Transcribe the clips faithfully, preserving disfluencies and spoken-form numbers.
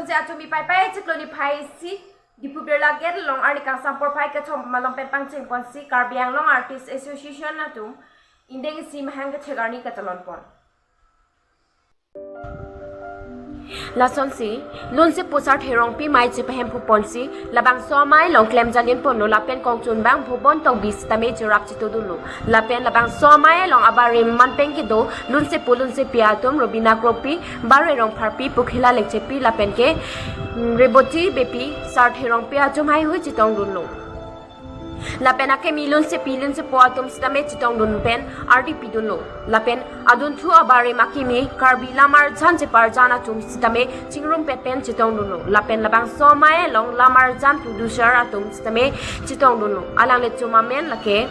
Atum ipaipai chiklo niphai isi Diphu Birla Gate along arni kangsam porphai kethom malom pen pangcheng ponsi Karbi Anglong Artist Association atum indeng isi mahang kechek arni kachalon pon. Lasonsi, Lunsepo Sarthe Rongpi mei chepahemphu ponsi, labangso amei along klem jalin ponlo lapen kongchun bang Bhubon Tokbi sitame cherap chitudunlo. Lapen labangso amei along abarim manpeng kedo, Lunsepo Lunsepi atum Robina Kropi, Bare Rongpharpi, Pukhila Lekchepi lapen ke, mm, Reboti Beypi, Sarthe Rongpi atum haihui chetongdunlo. Lapen akimi Lunsepi Lunsepo atum sitame chetongdun pen ardi pidunlo. Lapen adunthu abarim akimi Karbi lamar jan cheparjan atum sitame chingrumpet pen chetongdunlo. Lapen labangso amei along lamar jan producer atum sitame chetongdunlo. Alanglitum amen lake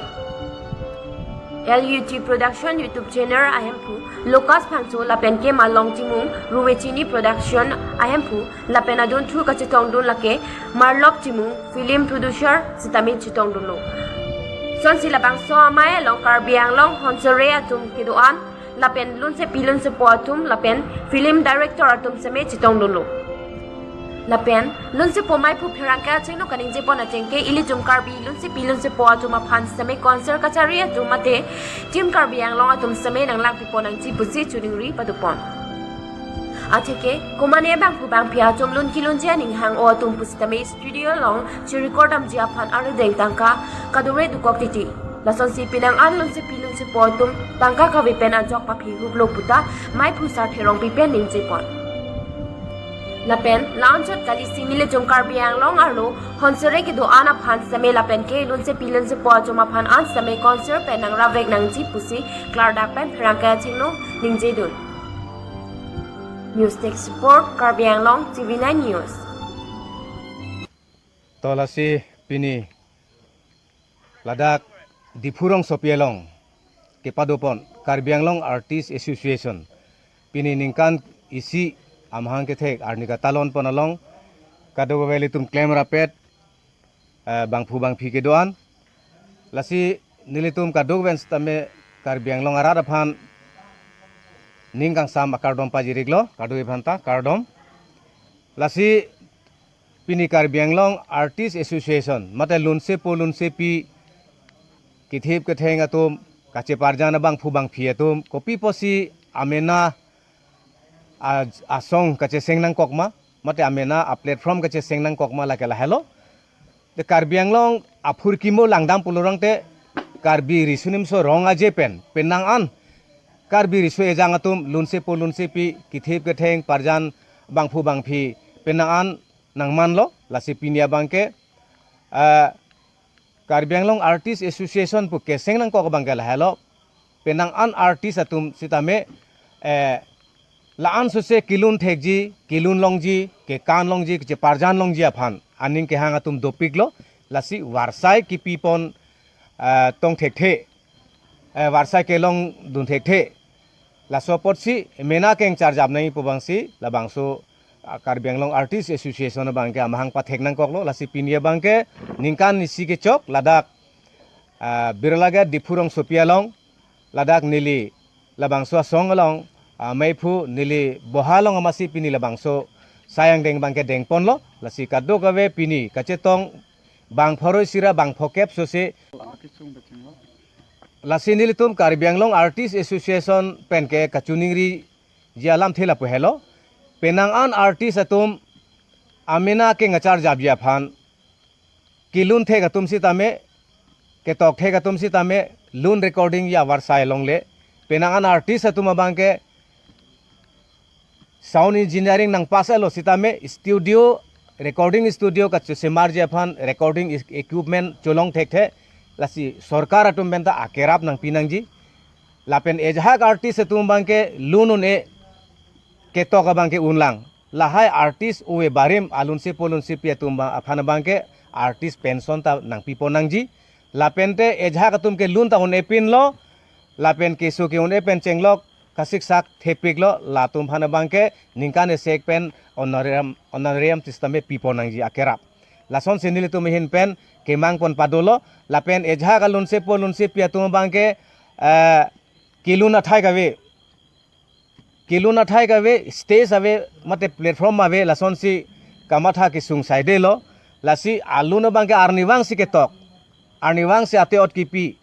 L U T Production YouTube channel ahemphu Lucas Phangcho lapen ke Malong Timung, Ruwechini Production ahemphu, lapen adunthu kachetongdun lake Marlok Timung, film producer sitame chetongdunlo. Lasonsi labangso amei along Karbi Anglong Honsere atum kedo-an, lapen Lunsepi Lunsepo atum, lapen film director atum sitame chetongdunlo. Lapen Lunsepo meiphu pherangke achengno kaningje pon achengke ilitum Karbi Lunsepi Lunsepo atum aphan sitame concert kachari atum mate Team Karbi Anglong atum sitame nanglangpi pon nangji pusi choningri padopon. Atheke, komane bangphu bangphi atum lun kelunji aning hang-o atum pusitame studio along cherecord damji aphan arideng tangka kadure dokok titi. Lasonsi penang an Lunsepi Lunsepo atum tangka kave pen ajok paphi huplo puta meiphu Sarthe Rongpi pen ningje pon. Lapen la-anchot kalisi nelitum Karbi Anglong arlo Honsere kedo-an aphan sitame lapen ke Lunsepi Lunsepo atum aphan an sitame concert pen nangrap vek nangji pusi klardak pen pherangke achengno ningjedun. News Desk Report, Karbi Anglong, T V nine News. To lasi pini ladak Diphu rongsopi along kepadopon Karbi Anglong Artist Association pini ningkan isi amahang kethek arni katalon pon along kadokave ilitum klem rapet, eh, bangphu bangphi kedo-an. Lasi nelitum kadokave sitame Karbi Anglong arat aphan ning kangsam akardom pajiriklo, kadokave aphanta kardom. Lasi pini Karbi Anglong Artist Association mate Lunsepo Lunsepi kethip ketheng atum kacheparjan abangphu bangphi atum kopi pusi amena a-, asong kacheseng nangkok ma, mate amena a-platform kacheseng nangkok ma lake lahelo. Te Karbi Anglong aphurkimo langdam pulorang te Karbi riso nimso rong aje pen, penang an Karbi riso ejang atum Lunsepo Lunsepi kethip ketheng parjan bangphu bangphi penang an nangmanlo, lasi pini abangke, eh, Karbi Anglong Artist Association pu keseng nangkok abangke lahelo, penang an artist atum sitame, eh, la-an sose kelun thekji, kelun longji, kekan longji, kecheparjan longji aphan aning kehang atum dopiklo, lasi varsai kepi pon, eh, tong thekthe, eh, varsai kelongdun thekthe. Laso apotsi mena keng charjap nangji pu abangsi labangso, ah, Karbi Anglong Artist Association abangke amahang pathek nangkoklo, lasi pini abangke ningkan isi kechok ladak, ah, Birla Gate Diphu rongsopi along ladak neli labangso asong along, ah, meiphu neli boha along amatsi pini labangso sai angdeng abangke dengponlo, lasi kadokave pini kachetong bang pharo isi ra bang phokep sose. Lasi nelitum Karbi Anglong Artist Association penke kachoningriji alamthe lapu helo. Penang an artist atum amena keng acharjapji aphan kelun thek atum sitame, ketok thek atum sitame, lun recording ji avarsai longle. Penang an artist atum abangke sound engineering nangpass lo sitame studio, recording studio kachosemarji aphan recording is-, equipment cholong thekthe, lasi sorkar atum penta akerap nangpi nangji. Lapen ejahak artist atum abangke lun un-e, ketok abangke unlang. Lahai artist ove barim a-Lunsepo Lunsepi atum ba-, aphan abangke artist pension ta nangpipon nangji. Lapente ejahak atum ke lun ta un-epinlo, lapen keso ke-un-e pen chenglok kasiksak thepiklo, latum aphan abangke ningkan esek pen honorarium, honorarium system e pipon nangji akerap. Lasonsi nelitum ahin pen kemangpon padolo, lapen ejahak a-Lunsepo Lunsepi atum abangke, eh, kelun athai kave kelun athai kave, stage ave, mate platform ave, lasonsi kamatha kesung saidelo. Lasi alun abangke arnivangsi ketok, arnivangsi ate-ot kipi,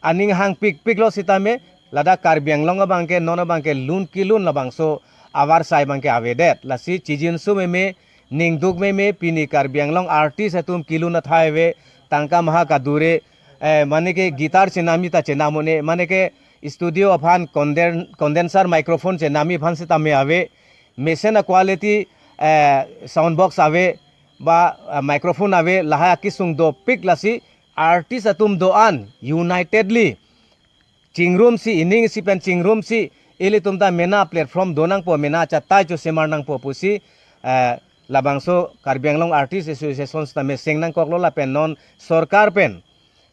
aning hangpikpiklo sitame, ladak Karbi Anglong abangke non abangke lun kelun labangso avarsai abangke avedet. Lasi chijinso meme, ningduk meme, pini Karbi Anglong artist atum kelun athai ave, tangka maha kadure, eh, mane ke guitar chenamji ta chenam un-e, mane ke studio aphan conden-, condenser microphone chenamji aphan sitame ave, mesen a-quality, eh, sound box ave, ba, eh, microphone ave, lahai akesung dopik. Lasi artist atum do-an unitedly chingrumsi, ining isi pen chingrumsi, ilitum ta mena platform donangpo, mena chatai chosemar nangpo pusi, eh, labangso Karbi Anglong Artist Association sitame seng nangkoklo lapen non sorkar pen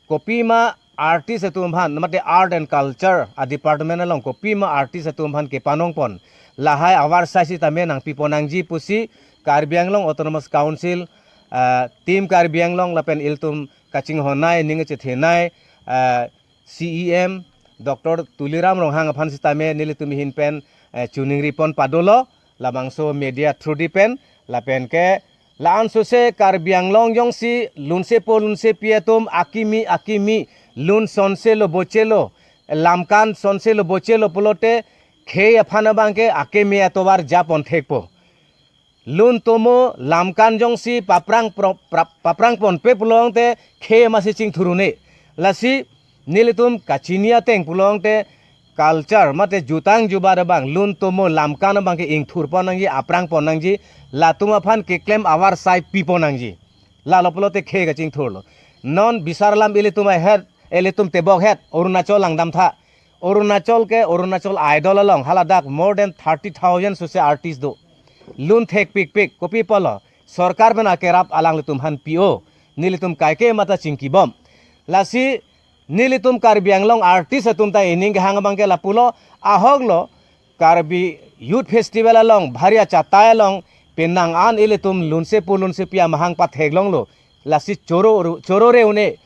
kopima artist atum aphan, mate art and culture a-department along kopima artist atum aphan kepanongpon, lahai avarsai sitame nangpipon nangji pusi Karbi Anglong Autonomous Council, eh, Team Karbi Anglong lapen ilitum kachinghonnei, ning chethenei, eh, C E M Doctor Tuliram Ronghang aphan sitame nelitum ahin pen, eh, choningripon padolo, labangso media through di pen, lapen ke la-an sose Karbi Anglong jongsi lunsepo lunsepi atum akimi akimi, lun sonselo bochelo, lamkan sonselo bochelo pulote khei aphan abangke akeme atovar japon thekpo. Lun tomo lamkan jongsi paprang pro-, pra-, paprang ponpe pulote khei masi chingthur un-e. Lasi nelitum kachini ateng pulote culture mate jutang jubat abang, lun tomo lamkan abangke ingthurpon nangji, aprangpon nangji, latum aphan keklem avarsai pipon nangji. Lalo pulote khei kachingthurlo. Non bisar alam ilitum ahet, ilitum tebok het, Arunachal langdamtha. Arunachal ke, Arunachal Idol along, haladak more than thirty thousand sose artist do. Lun thekpikpik, kopi apotlo, sorkar pen akerap alanglitum aphan pi-o, nelitum kaike mata chingkibom. Lasi nelitum Karbi Anglong artist atum ta ining kehang abangke lapulo, ahoklo, Karbi Youth Festival along, bhari achatai along, penang an ilitum lunsepo lunsepi amahang patheklonglo. Lasi choro ru-, chorore un-e,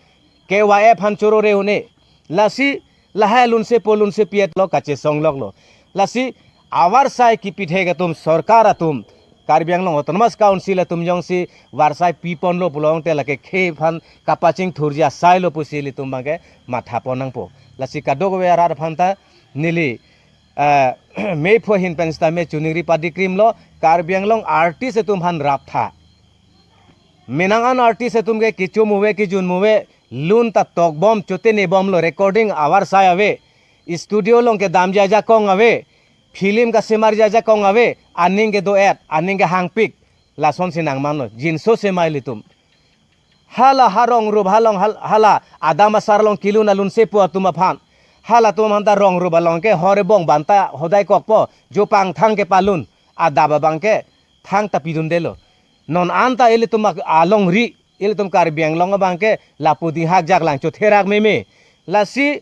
K Y F aphan chorore un-e. Lasi lahai lunsepo lunsepi etlo kachesongloklo. Lasi avarsai kipithek atum, sorkar atum, Karbi Anglong Autonomous Council atum jongsi varsai piponlo pulote lake khei aphan kapachingthurji asailo pusi ilitum abangke mathapon nangpo. Lasi kadokave arat aphan ta neli, eh, mephu ahin pen sitame choningri padikrimlo, Karbi Anglong artist atum aphan raptha. Menang an artist atum ke kechom ave, kejun ave, lun ta tokbom, chotenebomlo, recording avarsai ave, studio along kedamji ajakong ave, film kasemarji ajakong ave, aning kedo-et, aning kehangpik, lasonsi nangmanlo, jinso semai ilitum. Hala harong rup halong hal-, hala adam asar along kelun alunsepo atum aphan. Halatum aphan ta rong rup along ke hor ebong banta hodai kokpo, jopang thang kepalun, adap abangke thangta pidundelo. Non anta ilitum ak-, alongri, ilitum Karbi Anglong abangke lapu dinghak jaklang chotherak meme. Lasi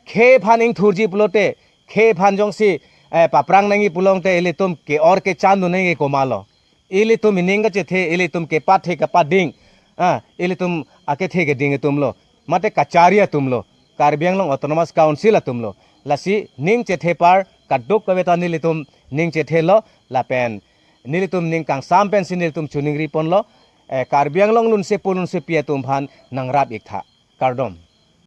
khei aphan ingthurji pulote, khei aphan jongsi, eh, paprang nangji pulote ilitum ke-or kechandun nangji komatlo. Ilitum ining kachethe, ilitum kepathe kepading, ah, ilitum akethe keding atumlo, mate kachari atumlo, Karbi Anglong Autonomous Council atumlo. Lasi ning chethe apar kadokave ta nelitum ning chethelo, lapen nelitum ning kangsam pensi nelitum choningriponlo, eh, Karbi Anglong lunsepo lunsepi atum aphan nangrap iktha. Kardom.